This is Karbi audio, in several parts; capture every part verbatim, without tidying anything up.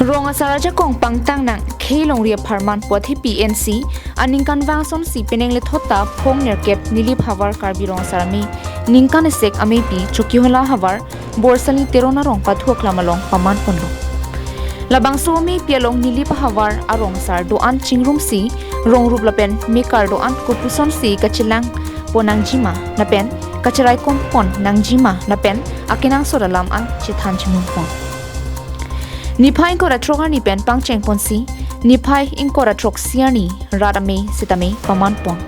Rong asar ajakong pangtang nang khei longri apharman pu athepi N C aningkanvang asonsi penang lethot ta phongnerkep Nilip Havar Karbi Rong Asar Amei ningkan esek ameipi Chokihola Havar Borsali Teron arong pathu aklam along paman ponlo. Labangso ameipi along Nilip Havar arong asar do-an chingrumsi rongrup lapen mekar do-an kopusonsi kachelang pon nangjima lapen kacheraikom pon nangjima lapen akenangsot alam an chethan chimun pon. Niphai ingkoi ra throk arni pen pangcheng ponsi niphai ingkoi ra throksi arni rat amei sitame paman pon.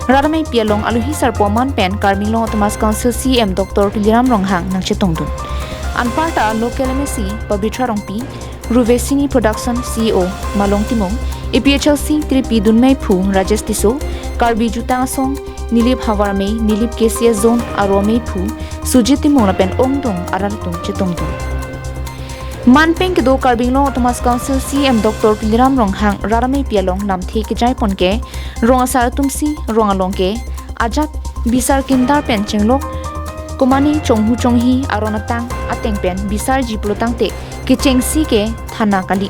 Rat ameipi along alohi sarpo aman pen Karbi Anglong Autonomous Council C E M Doctor Tuliram Ronghang nangchetongdun. Anparta local M A C Pabitra Rongpi, Ruvesini Production C E O Malong Timung, A P H L C Tripi Dunmeiphu Rajesh Tisso, Karbi Jutang Asong, Nilip Havar Amei, Nilip K C S Zone aro ameiphu Sujit Timung lapen ongdung arat atum chetongdun. Manpeng kedo Karbi Anglong Autonomous Council C E M Doctor Tuliram Ronghang rat ameipi along lamthe kejai pon ke rong asar atumsi rong along ke ajat bisar kindar pen chenglok komane chonghu chonghi aron atang ateng pen bisarji pulotangte kechengsi ke thana kali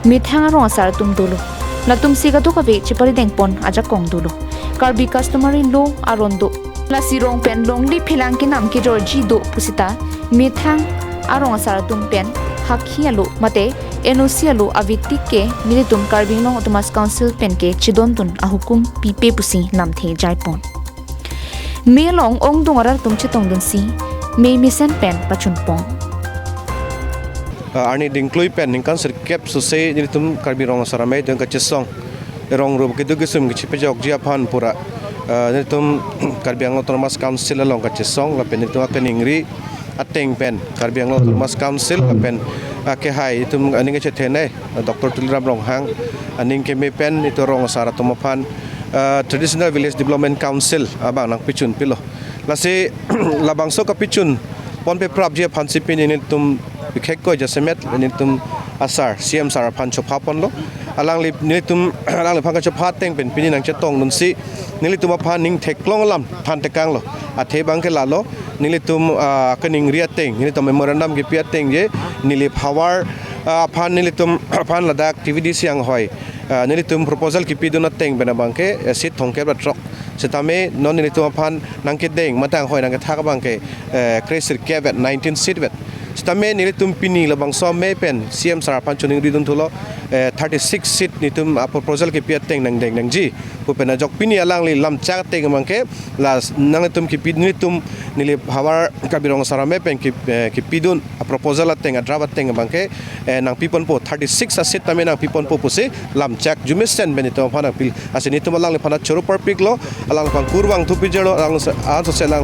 methang arong asar atum dolo. Latumsi kadokave cheparideng pon ajakong dolo. Karbi customary law aron do. Lasi rong pen longle phelang kenam kejorji do pusita methang arong asar atum pen hakhi alo mate N O C alo avetik ke nelitum Karbi Anglong Autonomous Council pen ke chedondun ahukum pipe pusi lamthe jaipon. Mei along ongdung arat atum chetongdunsi mei mesen pen pachunpon. Ah, arni dingklui pen ningkan sirkep sose nelitum Karbi Rong Asar Amei adung kachesong. Rongrup keduk kesum kachepejokji aphan pura, ah, nelitum Karbi Anglong Autonomous Council along kachesong lapen nelitum akaningri ateng pen Karbi Anglong Autonomous Council lapen, ah, kehai itum aning kachethenei Doctor Tuliram Ronghang aning keme pen itum rong asar atum aphan, ah, Traditional Village Development Council abang nangpichun pilo. Lasi labangso kapichun ponpe prapji aphansi pini nelitum bikhekkoi jasemet nelitum asar C M sir aphan chopha ponlo. Alangli nelitum alangliphan kachopha ateng pen pini nangchetongdunsi nelitum aphan ning theklong alam thantekanglo. Athe abangke lalo nelitum, ah, kaningri ateng, nelitum memorandum kipi ateng je, Nilip Havar, ah, aphan nelitum aphan ladak T V D C anghoi, ah, nelitum proposal kipidun ateng pen abangke, eh, seat thomkep ra throk. Sitame non nelitum aphan nangkedeng mate anghoi nangkethak abangke, eh, kre sirkep vet, nineteen seat vet. Sitame nelitum pini labangso amei pen C M sir aphan choningridun thulo, eh, thirty-six seat nelitum, ah, proposal kipi ateng nangdeng nangji pu pen ajok pini alangli lamchak ateng abangke la nangtum kipi nelitum Nilip Havar Karbi Rong Asar Amei pen kip-, eh, kipidun a proposal ateng a draft ateng abangke, eh, nangpiponpo thirty-six a seat tame nangpiponpo pusi lamchak jumesen pen itum aphan nangpil asi nelitum alangliphan choro parpiklo alangliphan kurvangthu pijelo alang se-, ansose alang.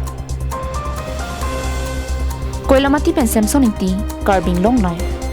Koilamati pen Samson Ingti, Karbi Anglong Live.